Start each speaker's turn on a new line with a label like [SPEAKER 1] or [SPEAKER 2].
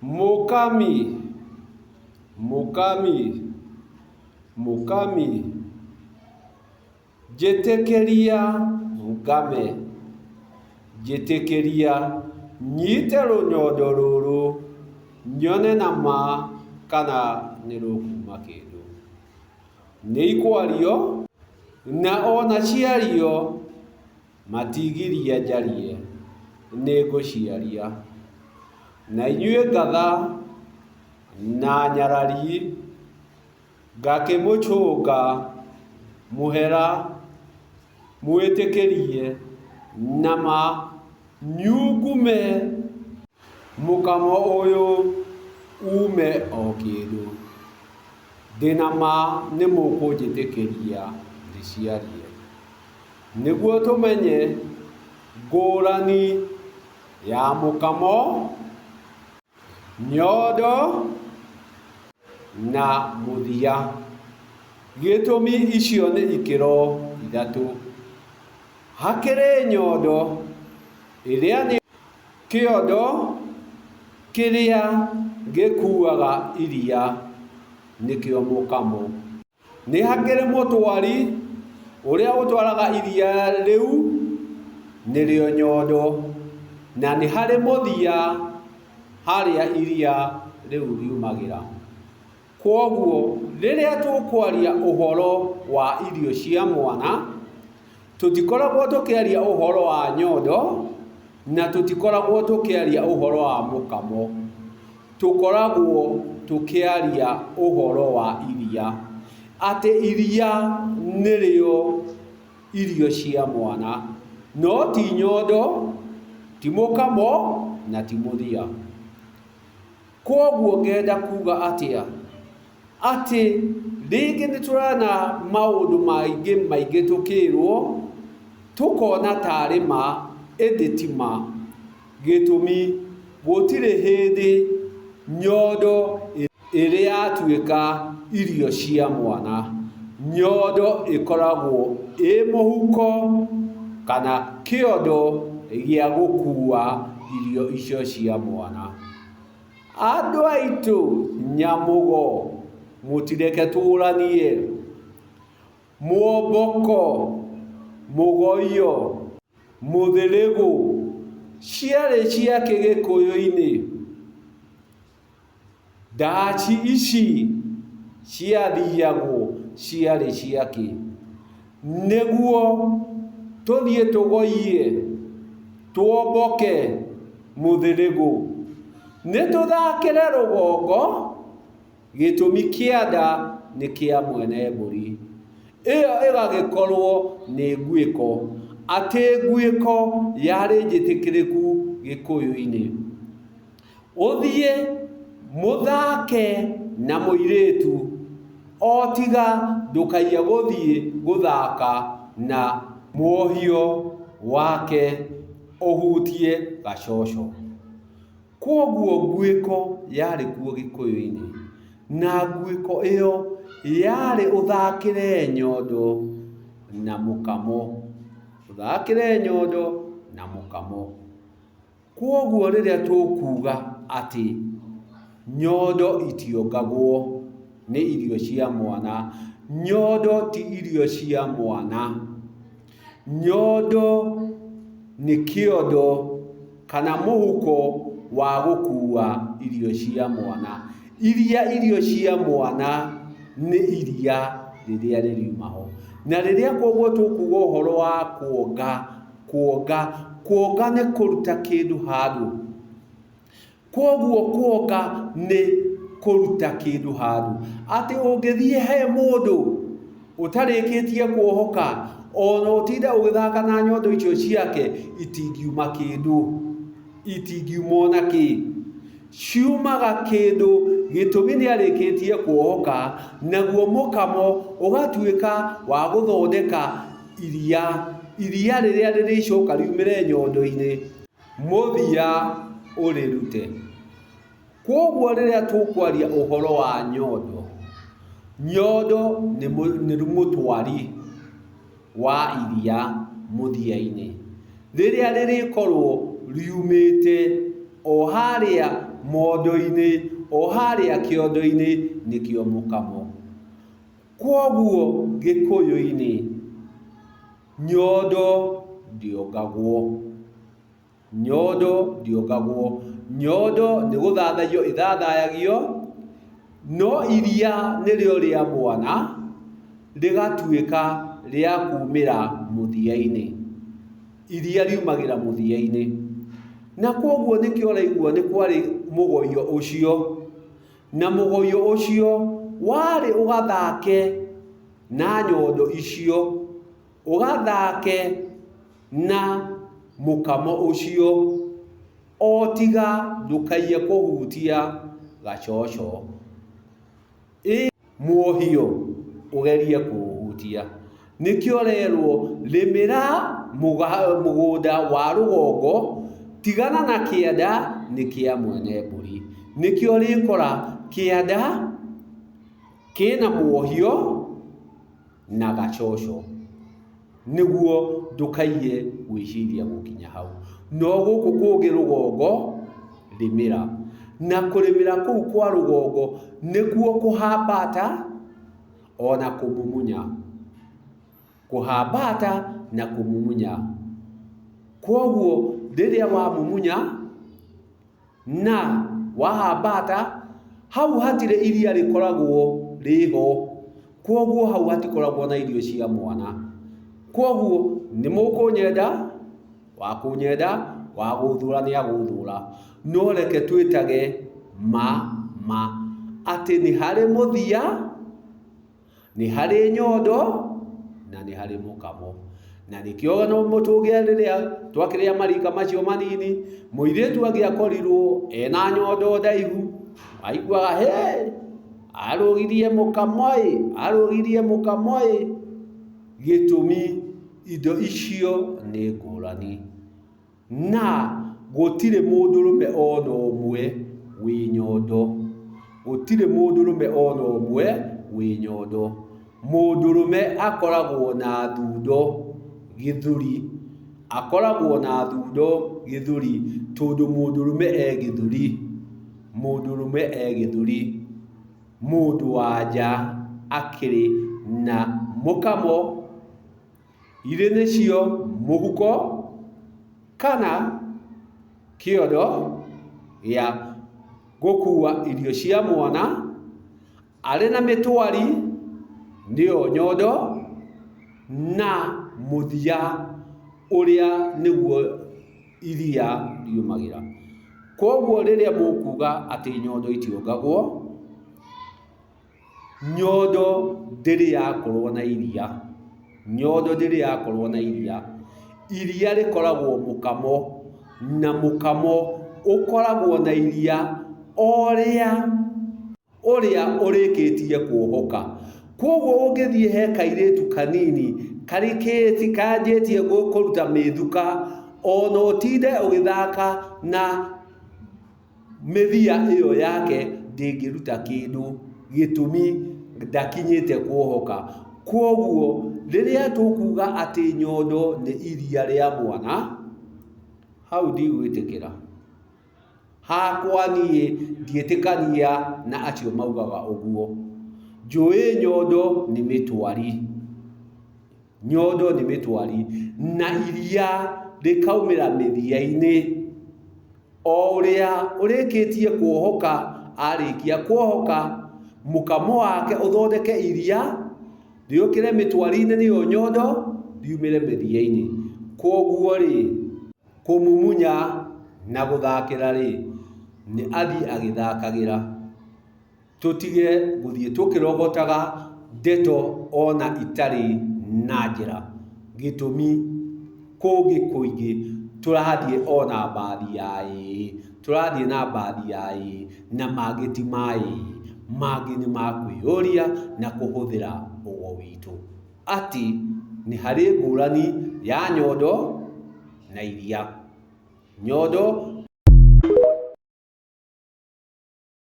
[SPEAKER 1] Mũkami, mũkami, mũkami, njĩtĩkĩria ngame, njĩtĩkĩria nyite rũnyondo rũrũ nyone na ma kana nĩ rũkuma kĩndũ. Nĩ ikwario na ona ciario matigiria njarie, nĩ ngũciaria. Na inyuĩ ngatha na nyarari ngakĩmũcũnga mũhera mwĩtĩkĩrie na ma nyungume mũkamo ũyũ ume o kĩndũ. Ndĩna ma nĩ mũkũnjĩtĩkĩria ndĩciarie. Nĩguo tũmenye ngũrani ya mũkamo, nyondo na mũthia. Gĩtũmi icio nĩ ikĩro ithatũ. Hakĩrĩ nyondo ĩrĩa nĩ kĩondo kĩrĩa gĩkuaga iria nĩkĩo mũkamo. Nĩ hakĩrĩ mũtwari ũrĩa ũtwaraga iria rĩu nĩrĩo nyondo, na nĩ harĩ mũthia harĩa iria rĩu riumagĩra. Kwoguo rĩrĩa tũkwaria ũhoro wa irio cia mwana, tũtikoragwo tũkĩaria ũhoro wa nyondo na tũtikoragwo tũkĩaria ũhoro wa mũkamo. Tũkoragwo tũkĩaria ũhoro wa iria, atĩ iria nĩrĩo irio cia mwana, no ti nyondo, ti mũkamo na ti mũthia. Kwoguo ngenda kuga atĩa? Atĩ rĩngĩ nĩ tũrona maũndũ maingĩ maingĩ tũkĩrwo, tũkona tarĩ ma ĩndĩ ti ma. Gĩtũmi, gũtirĩ hĩndĩ nyondo ĩrĩ yatuĩka irio cia mwana. Nyondo ĩkoragwo ĩ mũhuko kana kĩondo gĩa gũkua irio icio cia mwana. Andũ aitũ nyamũgo, mũtireke tũranie. Mwomboko, mũgoiyo, mũthĩrĩgũ, ciarĩ ciake Gĩkũyũ-inĩ. Ndaci ici ciathiagwo ciarĩ ciakĩ? Nĩguo tũthiĩ tũgoiye, tuomboke mũthĩrĩgũ. Nĩ tũthakĩre rũgongo, gĩtũmi kĩa nda nĩ kĩa mwene mbũri. Ĩyo ĩgagĩkorwo nĩ nguĩko, atĩ nguĩko yarĩ njĩtĩkĩrĩku Gĩkũyũ-inĩ. Ũthiĩ mũthake na mũirĩtu o tiga ndũkaiye gũthiĩ gũthaka na muohio wake ũhutie gacoco. Kwoguo nguĩko yarĩ kuo Gĩkũyũ-inĩ, na nguĩko ĩyo yarĩ ũthakĩre nyondo na mũkamo, ũthakĩre nyondo na mũkamo. Kwoguo rĩrĩa tũkuga atĩ nyondo itiongagwo nĩ irio cia mwana, nyondo ti irio cia mwana. Nyondo nĩ kĩondo kana mũhuko wa gũkua irio cia mwana. Iria irio cia mwana nĩ iria rĩrĩa rĩriuma ho. Na rĩrĩa kwoguo tũkuga ũhoro wa kuonga, kuonga, kuonga nĩ kũruta kĩndũ handũ. Kwoguo kuonga nĩ kũruta kĩndũ handũ. Atĩ ũngĩthiĩ he mũndũ ũtarĩkĩtie kuohoka, ona ũtinde ũgĩthaka na nyondo icio ciake, itingiuma kĩndũ, itingiuma ona kĩ. Ciumaga kĩndũ gĩtũmi nĩ arĩkĩtie kuohoka, naguo mũkamo ũgatuĩka wa gũthondeka iria, iria rĩrĩa rĩrĩcoka riumĩre nyondo-inĩ. Mũthia ũrĩrute. Kwoguo rĩrĩa tũkwaria ũhoro wa nyondo, nyondo nĩ mũtwari wa iria mũthia-inĩ, rĩrĩa rĩrĩkorwo riumĩte o harĩa mondo-inĩ, o harĩa kĩondo-inĩ nĩkĩo mũkamo. Kwoguo Gĩkũyũ-inĩ nyondo ndĩongagwo. Nyondo ndĩongagwo. Nyondo nĩ gũthathaiyo ĩthathayagio, no iria nĩrĩo rĩa mwana rĩgatuĩka rĩa kumĩra mũthia-inĩ. Iria riumagĩra mũthia-inĩ. Na kwoguo nĩkĩo ũraigua nĩ kwarĩ mũgoio ũcio. Na mũgoio ũcio warĩ ũgathake na nyondo icio, ũgathake na mũkamo ũcio, o tiga ndũkaiye kũhutia gacoco. Ĩ muohio ũgerie kũũhutia. Nĩkĩo ũrerwo rĩmĩra mũgũnda wa rũgongo, tigana na kĩanda nĩ kĩa mwene mbũri. Nĩkĩo ũrĩkora kĩanda kĩna muohio na gacoco, nĩguo ndũkaiye gwĩciria gũkinya hau. No gũkũ kũngĩ rũgongo, rĩmĩra. Na kũrĩmĩra kũu kwa rũgongo nĩkuo kũhambata ona kũmumunya. Kũhambata na kũmumunya. Kwoguo rĩrĩa wamumunya na wahambata, hau hatirĩ iria rĩkoragwo rĩho. Kwoguo hau hatikoragwo na irio cia mwana. Kwoguo nĩ mũkũnyenda, wa kũnyenda, wa gũthũra nĩ agũthũra. No reke twĩtage ma ma atĩ nĩ harĩ mũthia, nĩ harĩ nyondo na nĩ harĩ mũkamo. Na nĩkĩo tũngĩa rĩrĩa twakĩrĩa marika macio manini, mũirĩtu angĩakorirwo ena nyondo ndaihu, aiguaga hĩ, arũgirie mũkamo ĩ, arũgirie mũkamo ĩ. Gĩtũmi indo icio nĩ ngũrani. Na gũtirĩ mũndũrũme ona ũmwe wĩ nyondo. Gũtirĩ mũndũrũme ona ũmwe wĩ nyondo. Mũndũrũme akoragwo na thundo gĩthũri. Akoragwo na thundo gĩthũri tondũ mũndũrũme e gĩthũri. Mũndũrũme e gĩthũri. Mũndũ wa nja akĩrĩ na mũkamo. Irĩ nĩcio mũhuko kana kĩondo gĩa gũkua irio cia mwana, arĩ na mĩtwari nĩyo nyondo, na mũthia ũrĩa nĩguo iria riumagĩra. Koguo rĩrĩa mũkuga atĩ nyondo itiongagwo, Nyondo ndĩrĩ yakorwo na iria, nyondo ndĩrĩ yakorwo na iria. Iria rĩkoragwo mũkamo, na mũkamo ũkoragwo na iria o rĩa ũrĩa ũrĩkĩtie kuohoka. Kwoguo ũngĩthiĩ he kairĩtu kanini karĩkĩtie kanjĩtie kũruta mĩthuka, ona ũtinde ũgĩthaka na mĩthia ĩyo yake ndĩngĩruta kĩndũ, gĩtũmi ndakinyĩte kuohoka. Kwoguo rĩrĩa tũkuga atĩ nyondo nĩ iria rĩa mwana, hau ndigwĩtĩkĩra. Hakwa niĩ ndiĩtĩkania na acio maugaga ũguo. Njũĩ nyondo nĩ mĩtwari. Nyondo nĩ mĩtwari na iria rĩkaumĩra mĩthia-inĩ. O ũrĩa ũrĩkĩtie kuohoka arĩkia kuohoka, mũkamo wake ũthondeke iria, rĩũkĩre mĩtwari-inĩ nĩyo nyondo, riumĩre mĩthia-inĩ. Kwoguo-rĩ, kũmumunya na gũthakĩra-rĩ, nĩ athiĩ agĩthakagĩra. Tũtige gũthiĩ tũkĩrogotaga ndeto ona itarĩ na njĩra. Gĩtũmi kũngĩ kũingĩ tũrathiĩ o na mbathi ya ĩĩ, tũrathiĩ na mbathi ya ĩĩ na mangĩ ti ma ĩĩ. Mangĩ nĩ ma kwĩyũria na kũhũthĩra ũgo witũ. Atĩ nĩ harĩ ngũrani ya nyondo na iria. Nyondo